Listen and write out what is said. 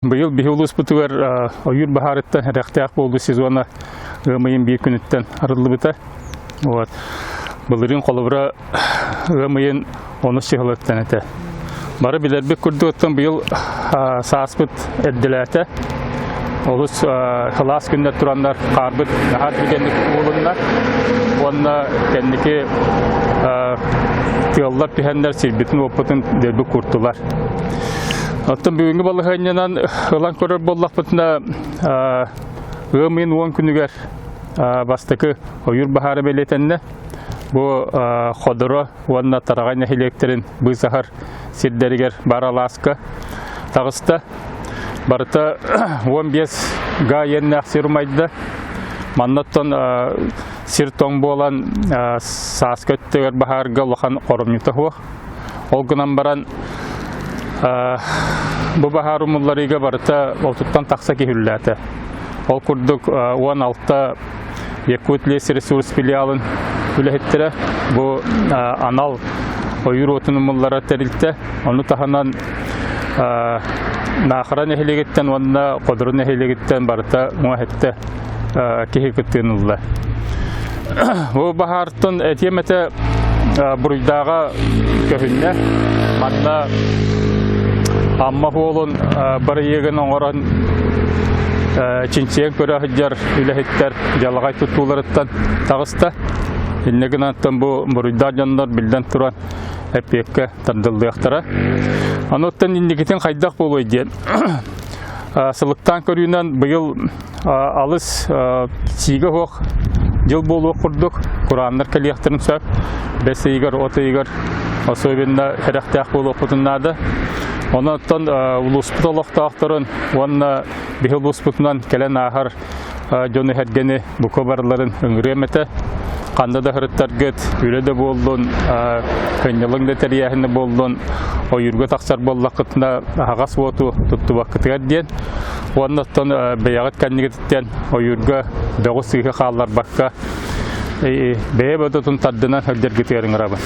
Быйыл биһи улууспутугар ойуур баһаарыттан сэрэхтээх буолуу сезона ыам ыйын биир күнүттэн арыллыбыта. Вот. Былырыын холобура ыам ыйын онус чыһылыттан этэ. Бары билэрбит курдук быйыл сааспыт эрдэлээтэ. Олус сылаас күннэр тураннар хаарбыт наһаа түргэнник уулунна. Уонна кэнники тыаллар түһэннэр сирбитин-уоппутун дэлби куртулар. Оттон бүгүҥҥү балаһыанньанан ылан көрөр буоллахпытына, ыам ыйын 10 күнүгэр бастакы ойуур баһаара бэлиэтэннэ. Бу Ходоро уонна Тараҕай нэһилиэктэрин быысаһар сирдэригэр баар алааска таҕыста. Барыта 15 га иэннээх сир умайда. Маннаттан сир тоҥ буолан сааскы өттүгэр баһаарга улахан хоромньута суох. Ол гынан баран бу баһаар умулларыыга барыта отуттан тахса киһи үллээтэ. Ол курдук 16 Якут лесресурс филиалын үлэһиттэрэ бу анал ойуур уотун умуллара тэрилтэ. Ону таһынан Наахара нэһилиэгиттэн уонна Ходору нэһилиэгиттэн барыта муоһэтте киһи кыттыын ылла. Бу баһаартан этиэм этэ буруйдааҕа көһүннэ. Манна Амма суолун бырайыагын оҥорон чинчийэн көрө сылдьар үлэһиттэр дьалаҕай тутууларыттан таҕыста. Инньэ гынан бу буруйдаах дьоннор биллэн туран эппиэккэ тардыллыахтара. Онуттан инникитин хайдах буолуой диэн сылыктаан көрүүнэн быйыл алыс сиигэ суох дьыл буолуох курдук курааннар кэлиэхтэрин сөп. Бэс ыйыгар, от ыйыгар особенно сэрэхтээх буолуохпутун наада. Онон улууспут олохтоохторун уонна биһи улууспутунан кэлэн ааһар дьону сэргэни бука барыларын ыҥырыам этэ. Ханна да сырыттаргыт, үлэ да буоллун, сынньалаҥ да тэрийээһинэ буоллун, ойуурга тахсар буоллаххытына аһаҕас уоту туттубаккытыгар диэн. Уонна оттон бэйэҕит кэннигититтэн ойуурга бөҕү-сыыһы хаалларбакка бэйэ бодотун тардынан сылдьаргытыгар ыҥырабын.